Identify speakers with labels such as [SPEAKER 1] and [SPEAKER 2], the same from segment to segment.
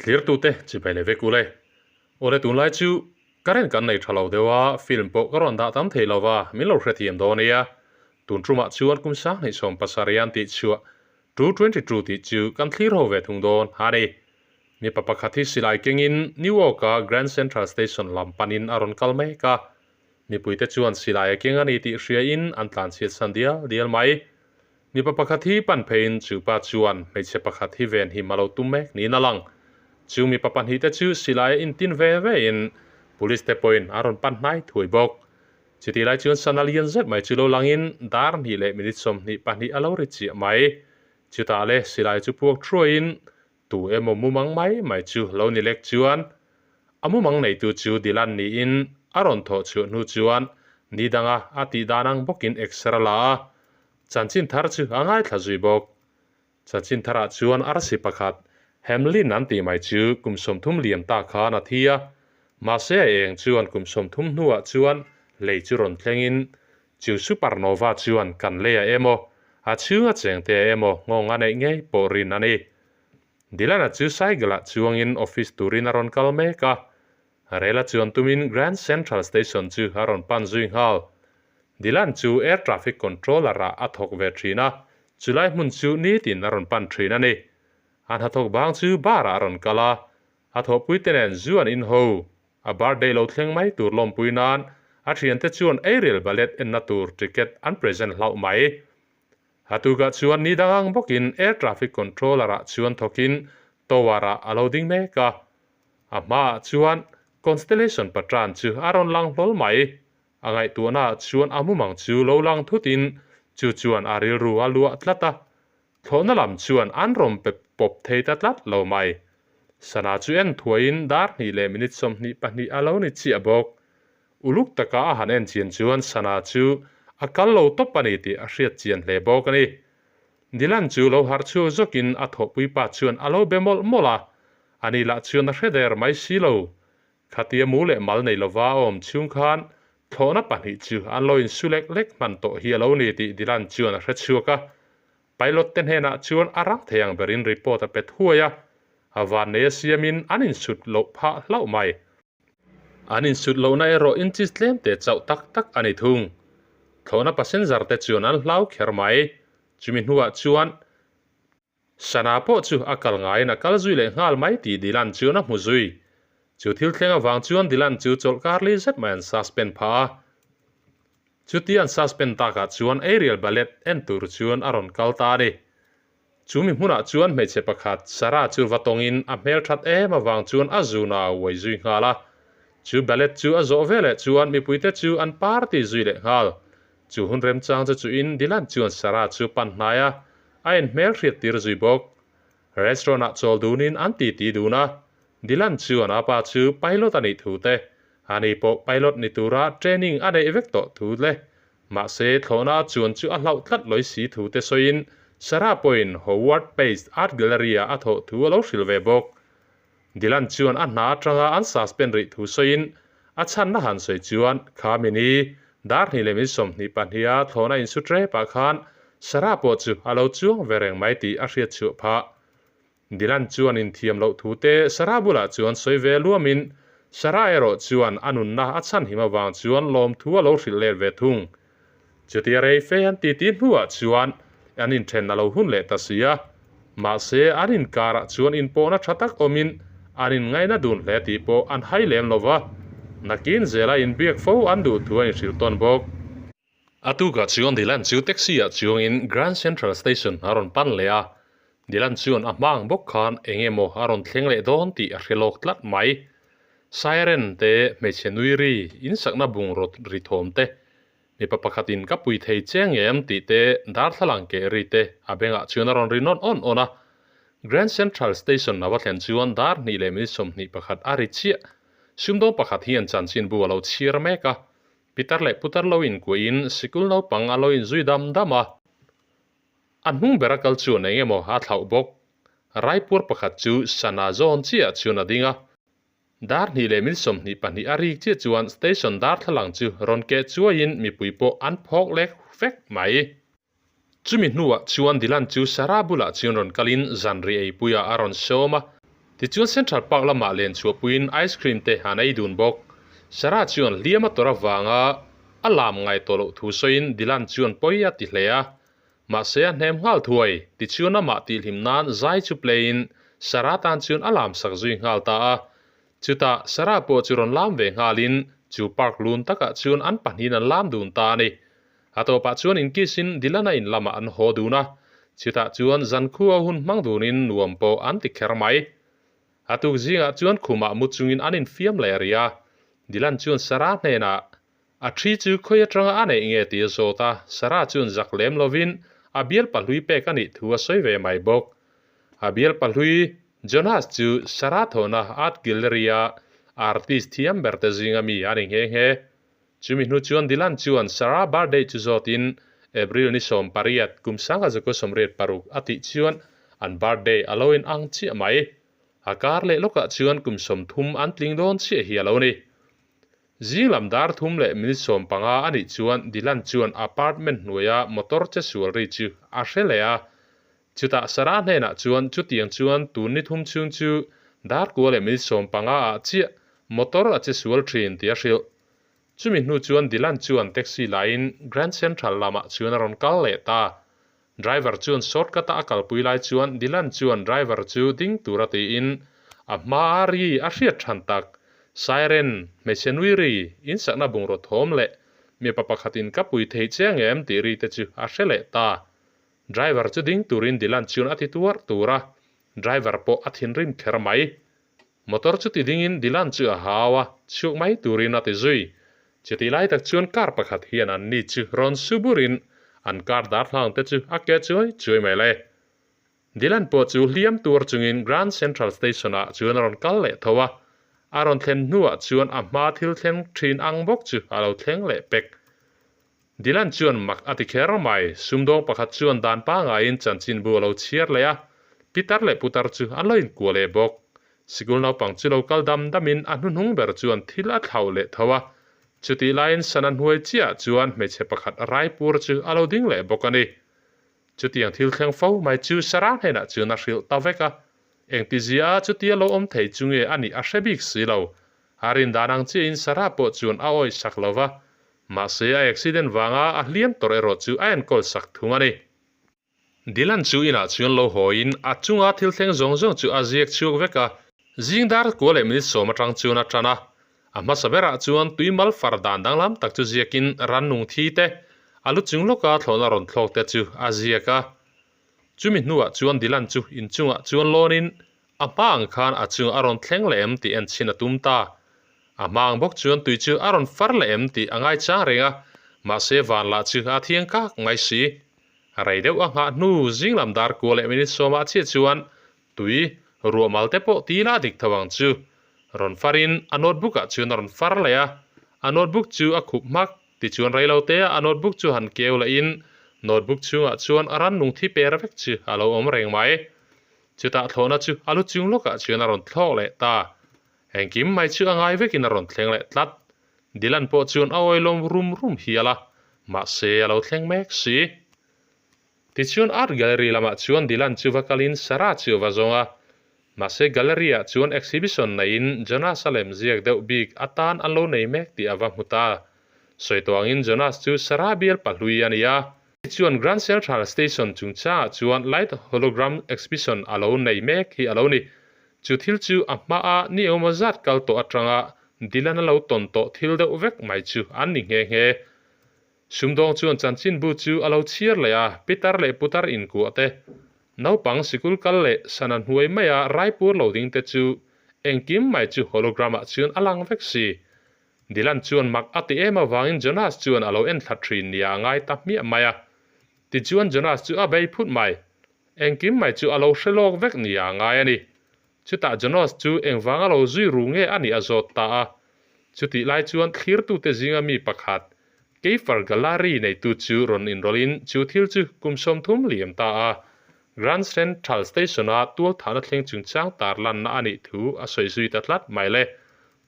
[SPEAKER 1] Thlirtute chibai leh vek ule. Awle tunlai chu current kan nei tha lo deuh a, film pawh ka rawn dah tam thei lo va, min lo hrethiam dawn nia. Tun tumah chuan kum 2070 an tih chhuah 222 tih chu kan thlir ho ve thung dawn a ni. Mipa pakhat hi silai kengin New York-a Grand Central Station lam panin a rawn kal mek a. Mipuite chuan silai a keng a ni tih hriain an tlanchhiat san dial dial mai. Mipa pakhat hi pan pheiin chu pa chuan hmeichhe pakhat hi ven him a lo tum mek niin a lang. Chu mipa pahnihte chu silai a intin ve vein Police te pawhin a rawn pan hnai thuai bawk. Chutih lai chuan sana lian zet mai chu lo langin dar hnih leh minute 22 a lo ri chiah mai. Chutah le silai chu puak thuaiin tu emaw mumang mai mai chu lo ni lek chuan a mumang neitu chu Dylan niin a rawn thawh chhuah hnu chuan ni danga a tih dan ang bawkin exer a la a, chanchin thar chu a ngaithla zui bawk. Chanchin tharah chuan arsi pakhat Hamlin an tih mai chu kum 30 liam ta khan a thi a, mahse a eng chuan kum 30 hnuah chuan lei chu rawn thlengin chu supernova chuan kan leiah emaw a chhunga chengte emaw nghawng a neih ngei pawh rin a ni. Dylan-a chu cycle-ah chuangin office turin a rawn kal mek a, rel-a chuan tumin Grand Central Station chu a rawn pan zui nghal. Dylan chu air traffic controller-ah a thawk ve thin a, chulai hmun chu nitin a rawn pan thin a ni. A hnathawk bang chu bar-ah a rawn kal a, a thawhpuite nen zu an inho. A birthday lo thleng mai tur lawmpui nan a thiante chuan aerial ballet enna tur ticket an present hlauh mai. A tukah chuan ni dang ang bawkin air traffic controller-ah chuan thawkin tower-ah a lo ding mek a. A hmaah chuan Constellation Patran chu a rawn lang hlawl mai. A ngaihtuahnaah chuan a mumang chu lo lang thutin chu chuan a rilru a luah tlat a. Thlawhna lam chuan an rawn pe pawp thei ta tlat lo mai. Sana chu en thuaiin dar hnih leh minute 22 a lo ni chiah bawk. Uluk taka a han en chian chuan Sana chu a kal lo tawp a ni tih a hriat chian hle bawk a ni. Dylan chu lo harh chhuak zawkin a thawhpui pa chuan a lo be mawlh mawlh a, ani lah chuan a hre der mai si lo. Khatia mu leh mal nei lova a awm chhung khan thlawhna pahnih chu an lo insu lek lek hman tawh hi a lo ni tih Dylan chuan a hre chhuak a. Pilot te hnenah chuan a rang thei ang berin report a pe thuai a, a vannei a siamin an insut loh phah hlauh mai. An insut lohna erawh inches tlem te chauh tak tak a ni thung. Thlawhna passenger te chuan an hlau kher mai. Chumi hnuah chuan Sana pawh chu a kal ngaiin a kal zui leh nghal mai tih Dylan chuan a hmu zui. Chu thil thleng avang chuan Dylan chu chawlhkar li zet mai an suspend phah a. Chuti an suspend takah chuan aerial ballet en tur chuan a rawn kal ta a ni. Chu mi hmunah chuan hmeichhe pakhat Sarah chu va tawngin a hmel that em avang chuan a zun a uai zui nghal a. Chu ballet chu a zawh veleh chuan mipuite chu an party zui leh nghal. Chu hun remchang chu chuin Dylan chuan Sarah chu pan hnai a, a inhmel hriat tir zui bawk. Restaurant ah chawl dunin an titi dun a, Dylan chuan a pa chu pilot a nih thu te, ani pawh pilot ni tura training a neih vek tawh thu le Mahse, thlawhna a chuan chu a hlauh tlat lawi si thu te sawiin Sarah pawhin Howard Pace Art Gallery-ah a thawh thu a lo hrilh ve bawk. Dylan chuan a hna atanga an suspend rih thu sawiin a chhanna han sawi chuan kha mini dar hnih leh min 22 a thlawhna insu trepah khan Sarah pawh chu a lo chuang ve reng mai tih a hriat chhuah phah. Dylan chuan inthiam loh thu te Sarah bulah chuan sawi ve luamin Sarah erawh chuan a nunna a chhan him avang chuan lawmthu a lo hrilh let ve thung. Chutia rei fe an titi hnuah chuan an inthen a lo hun leh ta si a. Mahse an inkarah chuan inpawhna tha tak awmin an inngaihna dun hle tih pawh an hai lem lo va, nakin zela inbiak fo an duh thu a inhrilh tawn bawk. A tukah chuan Dylan chu taxi ah chuangin Grand Central Station a rawn pan leh a, Dylan chuan a hma ang bawk khan eng emaw a rawn thleng leh dawn tih a hre lawk tlat mai. Siren te, hmeichhe nui ri, insakna bungraw ri thawm te, mipa pakhatin ka pui thei che ngem tih te, darthlalang keh ri te a bengah chuan a rawn ri nawn awn awn a. Grand Central Station a va thlen chuan dar hnih leh minute 21 a ri chiah. Sumdawng pakhat hian chanchinbu a lo chhiar mek a, Pitar leh putar lo inkuahin sikul naupang a lo inzui dam dam a, a hnung bera kal chuan eng emaw a thlauh bawk. Raipur pakhat chu sana zawn chiah chuan a ding a, dar hnih leh min 22 a rik chiah chuan station darthlalang chu rawn keh chuaiin mipui pawh an phawk lek vek mai. Chumi hnuah chuan Dylan chu Sarah bulah chuan rawn kalin zanri eipuiah a rawn sawm a. Tichuan Central Park lamah len chhuahpuiin ice cream te an ei dun bawk. Sarah chuan hliam a tawrh avanga a lam ngai tawh loh thu sawiin Dylan chuan pawi a ti hle a. Mahse a hnem nghal thuai, tichuan amah tihhlim nan zai chu play in Sarah tan chuan a lam sak zui nghal ta a. Chutah Sarah pawh chu rawn lam ve nghalin chu park lun takah chuan an pahnihin an lam dun ta a ni. A tawpah chuan inkisin Dylan-a in lamah an haw dun a, chutah chuan zankhua hun hmang dunin nuam pawh an ti kher mai. A tuk zingah chuan khumah mu chungin an infiam leh rih a, Dylan chuan Sarah hnenah a thi chu khawi atanga a neih nge tih a zawt a, Sarah chuan zak lem lovin a bial pahlui pek a nih thu a sawi ve mai bawk. A bial pahlui Jonas chu Sarah thawhna Art Gallery-a artist thiam berte zinga mi a ni nghe nghe. Chumi hnu chuan Dylan chuan Sarah birthday chu zawtin April ni 18 kum 1986 a tih chuan an birthday a lo in ang chiah mai. A kar leh lawkah chuan kum 30 an tling dawn chiah hi a lo ni. Zing lam dar thum leh minute 15 a nih chuan Dylan chuan apartment hnuaia motor che sual ri chu a hre leh a. Chutah Sarah hnenah chuan chutiang chuan tun ni thum chhung chu dar kua leh minute 15 ah chiah motor a che sual thin tih a hrilh. Chumi hnu chuan Dylan chuan taxi laiin Grand Central lamah chuan a rawn kal leh ta. Driver chuan shortcut a a kalpui lai chuan Dylan chuan driver chu ding tura tiin a hma a ri a hriat than tak. Siren, hmeichhe nui ri, insakna bungraw thawm leh mipa pakhatin ka pui thei che angem tih ri te chu a hre leh ta. Driver chu ding turin Dylan chuan a ti tuar tur a, driver pawh a thinrim kher mai. Motor chu ti dingin Dylan chu a hau a, chhuak mai turin a ti zui. Chutih lai tak chuan car pakhat hian an ni chu rawn su burin an car darthlalang te chu a ke chuai chuai mai le. Dylan pawh chu hliam tuar chungin Grand Central Station ah chuan a rawn kal leh tho a, a rawn thlen hnuah chuan a hma thil thleng thin ang bawk chu a lo thleng leh pek. Dylan chuan mak a ti kher mai, sumdawng pakhat chuan dan pangaiin chanchinbu a lo chhiar leh a, pitar leh putar chu an lo inkuah leh bawk. Sikul naupang chu lo kal dam damin a hnuhnung ber chuan thil a thlauh leh tho a, chutih laiin sana hnuai chiahah chuan hmeichhe pakhat raipur chu a lo ding leh bawk a ni. Chutiang thil thleng fo mai chu Sarah hnenah chuan a hrilh ta vek a, engtizia chutia lo awm thei chu nge a nih a hre bik si lo. A rin dan ang chiahin Sarah pawh chuan a awih sak lo va, mahse a accident vanga a hliam tawrh erawh chu a enkawl sak thung a ni. Dylan chu inah chuan lo hawiin a chunga thil thleng zawng zawng chu a ziak chhuak vek a, zing dar kua leh minute 10 atang chuan a tan a. A hmasa berah chuan tui mal far dan danglam tak chu ziakin rannung thi te, a lu chung lawka thlawhna rawn thlawk te chu a ziak a. Chumi hnuah chuan Dylan chu inchungah chuan lawnin a hma ang khan a chung a rawn thleng leh em tih enchhin a tum ta. A hma ang bawk chuan tui chu a rawn far leh em tih a ngaichang reng a, mahse van lah chu a thiang kak mai si. Rei deuh a nghah hnu zinglam dar kua leh minute 10 ah chiah chuan tui ruah mal te pawh ti la dik tho ang chu. Rawn farin a notebook ah chuan a rawn far leh a, a notebook chu a khup hmak tichuan rei lo te a notebook chu han keu leh in notebook chhungah chuan rannung thi per vek chu a lo awm reng mai. Chutah thlawhna chu a lu chung lawkah chuan a rawn thlawk leh ta. Engkim mai chu a ngai vekin a rawn thleng leh tlat. Dylan pawh chuan a awilawm rum rum hial a, mahse a lo thleng mek si. Tichuan Art Gallery lamah chuan Dylan chu va kalin Sarah chu a va zawng a, mahse Gallery ah chuan exhibition neiin Jonas a lem ziak deuh bik atan an lo nei mek tih a va hmu ta. Sawi tawh angin Jonas chu Sarah bial pahlui a ni a. Chuan Grand Central Station chungchangah chuan Light Hologram Exhibition a lo nei mek hi a lo ni. Chu thil chu a hmaa ni engemaw zat kal tawh atanga Dylan a lo tawn tawh thil deuh vek mai chu an ni nghe nghe. Sumdawng chuan chanchinbu chu a lo chhiar leh a, pitar leh putar inkuah te, naupang sikul kal leh sana hnuai maia raipur lo ding te chu engkim mai chu hologram ah chuan a lang vek si. Dylan chuan mak a ti em avangin Jonas chuan a lo en thla thin nia a ngai ta hmiah mai a. Tichuan Jonas chu a bei phut mai. Engkim mai chu a lo hre lawk vek nia a ngai a ni. Chutah Jonas chu engvanga lo zui ru nge a nih a zawt ta a. Chutih lai chuan thlirtute zinga mi pakhat, Keifer Gallery neitu chu rawn inrawlhin chu thil chu kum 30 liam ta a. Grand Central Station-a tualthahna thleng chungchang tarlanna a nih thu a sawi zui ta tlat mai le.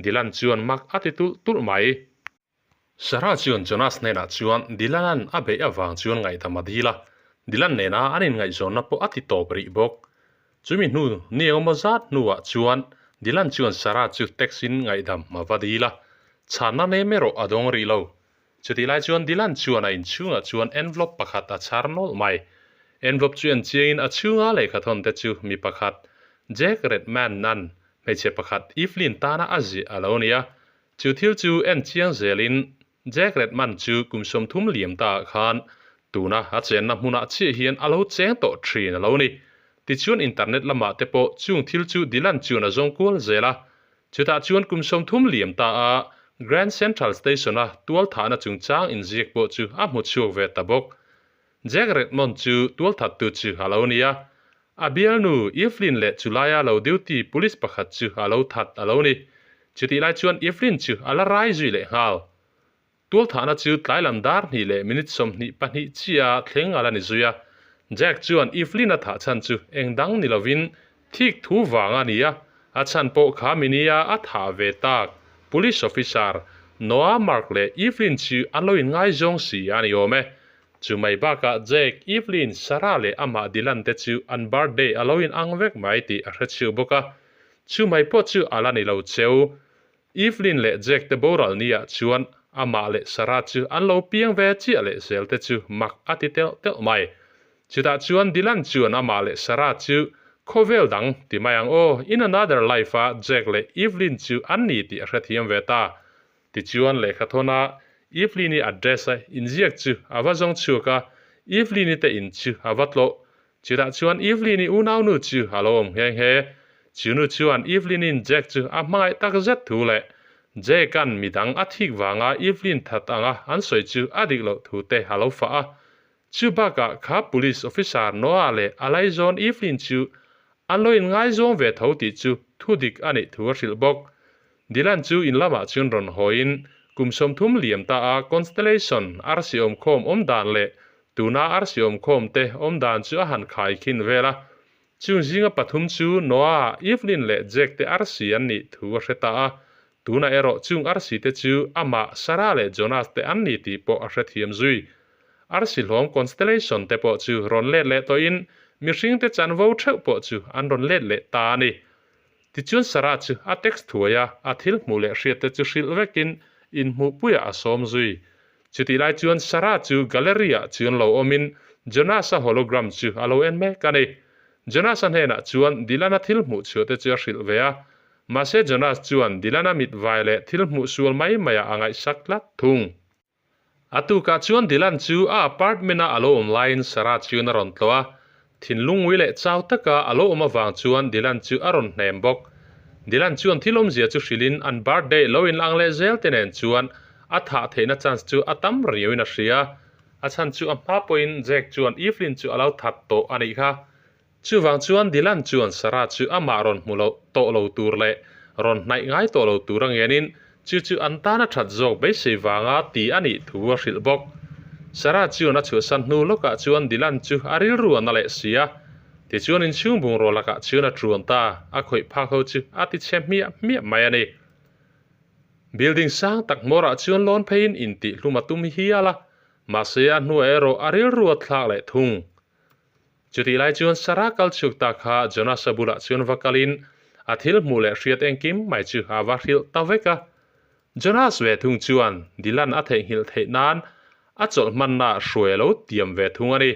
[SPEAKER 1] Dylan chuan mak a ti tulh tulh mai. Sarah chuan Jonas hnenah chuan Dylan-a'n a beih avang chuan ngaihdam a dil a, Dylan nena an inngaihzawnna pawh a ti tawp rih bawk. Chumi hnu ni engemaw zat hnuah chuan Dylan chuan Sarah chu text in ngaihdam a va dil a, chhanna nem erawh a dawng rih lo. Chutih lai chuan Dylan chuan a inchhungah chuan envelope pakhat a chhar nawlh mai. Envelope chu en chiangin a chhunga lehkhathawn te chu mi pakhat, Jack Redman an hmeichhe pakhat Evelyn tana a ziah a lo ni a. Chu thil chu en chiang zelin Jack Redman chu kum 30 liam ta ah khan tuna a chenna hmunah chiah hian a lo cheng tawh thin a lo ni. Tichuan internet lamah te pawh chung thil chu Dylan chuan a zawng kual zel a. Chutah chuan kum 30 liam ta a Grand Central Station a tualthahna chungchang inziak pawh chu a hmu chhuak ve ta bawk. Jack Redmond chu tualthattu chu a lo ni a. A bialnu Evelyn leh chulaia lo duty police pakhat chu a lo that a lo ni. Chutih lai chuan Evelyn chu a la rai zui leh nghal. Tualthahna chu tlai lam dar hnih leh minute 22 chiah thleng a la ni zui a. Jack chuan Evelyn a thah chhan chu eng dang ni lovin thik thu vang a ni a, a chhan pawh kha minia a thah ve tak police officer Noah Mark leh Evelyn chu an lo inngaizawng si a ni awm e. Chu mai bakah Jake, Evelyn, Sarah leh amah Dylan te chu an birthday a lo in ang vek mai tih a hre chhiu bawk a. Chu mai pawh chu a la ni lo cheu. Evelyn leh Jake te boral ni ah chuan amah leh Sarah chu an lo piang ve chiah leh zel te chu mak a ti telh telh mai. Chutah chuan Dylan chuan amah leh Sarah chu khawvel dang ti mai ang aw, in another life ah Jake leh Evelyn chu an ni tih a hrethiam ve ta. Tichuan lehkhathawn-a Evelyn-i address a inziak chu a va zawng chhuak a, Evelyn-i te in chu a va tlawh. Chutah chuan Evelyn-i unaunu chu a lo awm nghe nghe. Chu nu chuan Evelyn-in Jack chu a hmangaih tak zet thu leh Jack-a'n midang a thik vanga Evelyn that anga an sawi chu a dik loh thu te a lo fah a. Chu bakah kha police officer Noah leh a laizawn Evelyn chu an lo inngaizawng ve tho tih chu thu dik a nih thu a hrilh bawk. Dylan chu in lamah chuan rawn hawiin kum 30 liam ta a Constellation arsi awmkhawm awm dan leh tuna arsi awmkhawm te awm dan chu a han khai khin vel a. Chung zinga pathum chu Noah, Evelyn leh Jack te arsi an nih thu a hre ta a. Tunah erawh chung arsi te chu amah, Sarah leh Jonas te an ni tih pawh a hrethiam zui. Arsi hlawm constellation te pawh chu rawn let leh tawhin mihring te chanvo theuh pawh chu an rawn let leh ta a ni. Tichuan Sarah chu a text thuai a, a thil hmuh leh hriat te chu hrilh vekin inhmuhpuiah a sawm zui. Chutih lai chuan Sarah chu gallery ah chuan lo awmin Jonas-a hologram chu a lo en mek a ni. Jonas-a hnenah chuan Dylan-a thil hmuh chhuah te chu a hrilh ve a, mahse Jonas chuan Dylan-a mit vai leh thil hmuh sual mai maiah a ngaihsak tlat thung. A tukah chuan Dylan chu a apartment-a a lo awm laiin Sarah chuan a rawn tlawh a, thinlung ngui leh chau taka a lo awm avang chuan Dylan chu a rawn hnem bawk. Dylan chuan thil awmzia chu hrilhin an birthday lo inlang leh zel te nen chuan a thah theihna chance chu a tam riauin a hria. A chhan chu a hma pawhin Jack chuan Evelyn chu a lo that tawh a nih kha. Chuvang chuan Dylan chuan Sarah chu amah rawn hmu loh tawh lo tur leh rawn hnaih ngai tawh lo tur a ngenin chu chu an tan a that zawk beisei vanga ti a nih thu a hrilh bawk. Sarah chuan a chhuahsan hnu lawkah chuan Dylan chu a rilru a na leh si a. Tichuan inchhung bungraw lakah chuan a ṭuan ta, a khawih phak ho chu a ti chhe hmiah hmiah mai a ni. Building sang tak hmawrah chuan lawn pheiin intihhlum a tum hial a, mahse a hnuah erawh a rilru a thlak leh thung. Chutih lai chuan Sarah kal chhuk ta kha Jonas-a bulah chuan va kalin a thil hmuh leh hriat engkim mai chu a va hrilh ta vek a. Jonas ve thung chuan Dylan a theihnghilh theih nan a chawlh hmanna hruai a lo tiam ve thung a ni.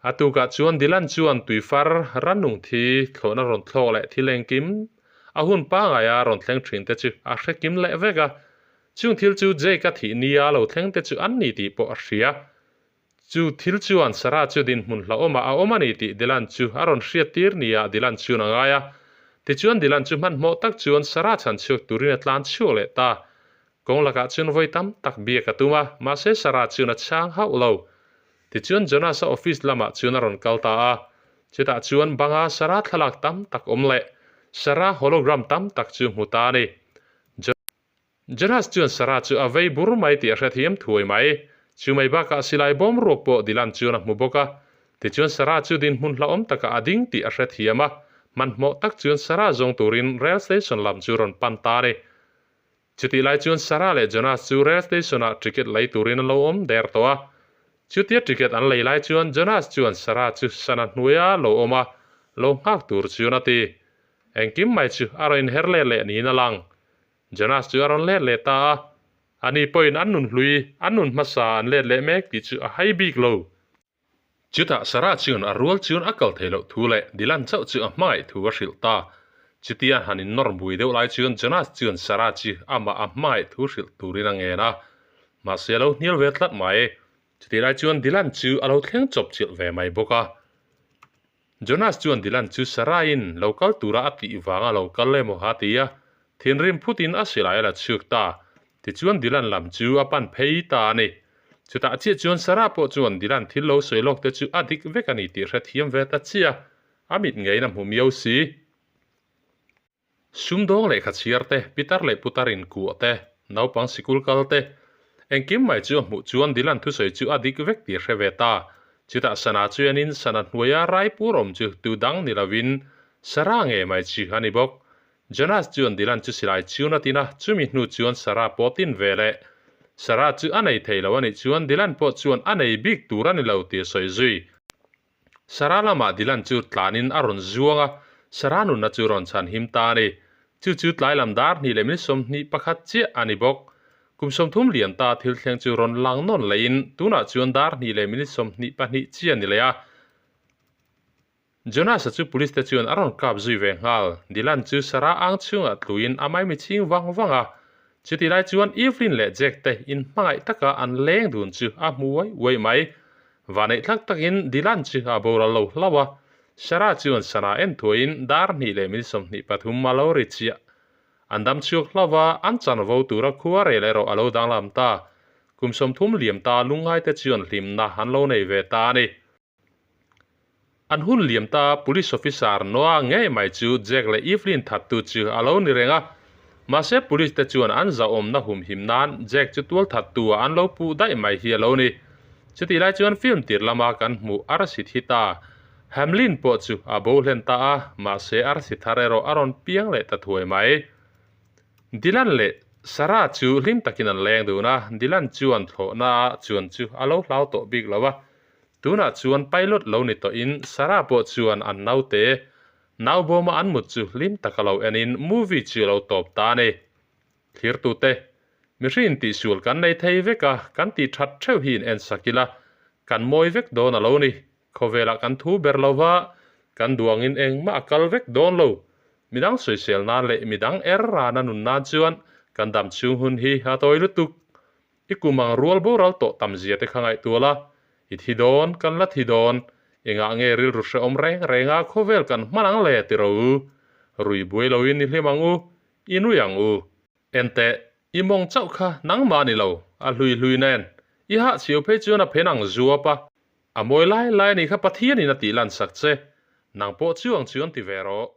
[SPEAKER 1] A tukah chuan Dylan chuan tuifar rannung thi thlawhna rawn thlawk leh thil engkim a hun pangaia rawn thleng thin te chu a hre kim leh vek a. Chung thil chu Jake-a thih nia lo thleng te chu an ni tih pawh a hria. Chu thil chuan Sarah chu dinhmun hlauhawmah a awm a ni tih Dylan chu a rawn hriat tir nia Dylan chuan a ngai a. Tichuan Dylan chu hmanhmawh tak chuan Sarah chhan chhuak turin a tlan chhuak leh ta. Kawng lakah chuan vawi tam tak biak a tum a, mahse Sarah chuan a chhang hauh lo. Tichuan Jonas-a office lamah chuan a rawn kal ta a. Chutah chuan banga Sarah thlalak tam tak awm leh Sarah hologram tam tak chu hmu ta a ni. Jonas chuan Sarah chu a vei bur mai tih a hrethiam thuai mai. Chu mai bakah silai bawm ruak pawh Dylan chuan a hmu bawk a. Tichuan Sarah chu dinhmun hlauhawm takah a ding tih a hrethiam a. Hmanhmawh tak chuan Sarah zawng turin rail station lam chu rawn pan ta a ni. Chutih lai chuan Sarah leh Jonas chu rail station-ah ticket lei turin an lo awm der tawh a. Chutia ticket an lei lai chuan Jonas chuan Sarah chu sana hnuaia lo awm a. Lo nghak tur chuan a ti. Engkim mai chu a rawn inher let leh niin a lang. Jonas chu a rawn let leh ta a. Ani pawhin an nun hlui, an nun hmasa an let leh mek tih chu a hai bik lo. Chutah Sarah chuan a rual chuan a kal thei loh thu leh Dylan chauh chu a hmangaih thu a hrilh ta. Chutia han innawr bui deuh lai chuan Jonas chuan Sarah chu amah a hmangaih thu hrilh turin a ngen a. Mahse a lo hnial ve tlat mai. Chutih lai chuan Dylan chu a lo thleng chawp chilh ve mai bawk a. Jonas chuan Dylan chu Sarah-in lo kal tura a tih vanga lo kal emaw a ti a, thinrim phutin a silai a la chhuak ta. Tichuan Dylan lam chu a pan phei ta a ni. Chutah chiah chuan Sarah pawh chuan Dylan thil lo sawi lawk te chu a dik vek a ni tih hrethiam ve ta chiah a, a mit ngeiin a hmu miau si. Sumdawng lehkha chhiar te, pitar leh putar inkuah te, naupang sikul kal te, engkim mai chu a hmuh chuan Dylan thusawi chu a dik vek tih a hre ve ta. Chutah sana chuanin sana hnuaia raipur awm chu tu dang ni lovin Sarah nge mai chu a ni bawk. Jonas chuan Dylan chu silai chhun a tin a, chumi hnu chuan Sarah pawh tin ve leh. Sarah chu a nei thei lo a nih chuan Dylan pawh chuan a nei bik tur a ni lo tih a sawi zui. Sarah lamah Dylan chu tlanin a rawn zuang a, Sarah nunna chu rawn chhan him ta a ni. Chu chu tlai lam dar hnih leh min 21 chiah a ni bawk. Kum 30 lian ta thil thleng chu rawn lang nawn lehin tunah chuan dar hnih leh minute 22 chiah a ni leh a. Jonas-a chu police te chuan a rawn kap zui ve nghal. Dylan chu Sarah ang chhungah tluin a maimi chhing vang vang a. Chutih lai chuan Evelyn leh Jack te inhmangaih taka an leng dun chu a hmu uai uai mai. Vaneih thlak takin Dylan chu a boral lo hlauh a, Sarah chuan sana en thuaiin dar hnih leh min 23 a lo ri chiah. An dam chhuak hlauh a, an chanvo tura khua rel erawh a lo danglam ta. Kum 30 liam ta lungngaite chuan hlimna an lo nei ve ta a ni. An hun liam ta Police Officer Noah ngei mai chu Jack leh Evelyn thattu chu a lo ni reng a. Mahse Police te chuan an zahawmna humhim nan Jack chu tual thattu ah an lo puh daih mai hi a lo ni. Chutih lai chuan film tir lama kan hmuh arsi thi ta Hamlin pawh chu a bo hlen ta a, mahse arsi thar erawh a rawn piang leh ta thuai mai. Dylan leh Sarah chu hlim takin an leng dun a, Dylan chuan thlawhna chuan chu a lo hlau tawh bik lo a, Tunah chuan pilot lo ni tawhin Sarah pawh chuan an naute naubawma an mut chu hlim taka lo enin movie chu a lo tawp ta a ni. Thlirtute, mihring tihsual kan nei thei vek a, kan tih that theuh hi in en sak ila, kan mawi vek dawn a lo ni. Khawvelah kan thu ber lo va, kan duangin engmah a kal vek dawn lo. Midang sawisel nan leh midang er rana nun nan chuan kan dam chhung hun hi a tawi lutuk. I kum ang rual boral tawh tam zia te kha ngaihtual a, i thi dawn, kan la thi dawn, engah nge rilru hrehawm reng reng a khawvel kan hman ang le ti ro u. Rui buai loin i hlim ang u, i nui ang u. Enteh, i mawng chauh kha nangmah ni lo, a hlui hlui nen, i hahchhiau phei chuan a phen ang zuap a, a mawi lai lai a nih kha Pathianin a tih lan sak che, nang pawh chu ang chuan ti ve rawh.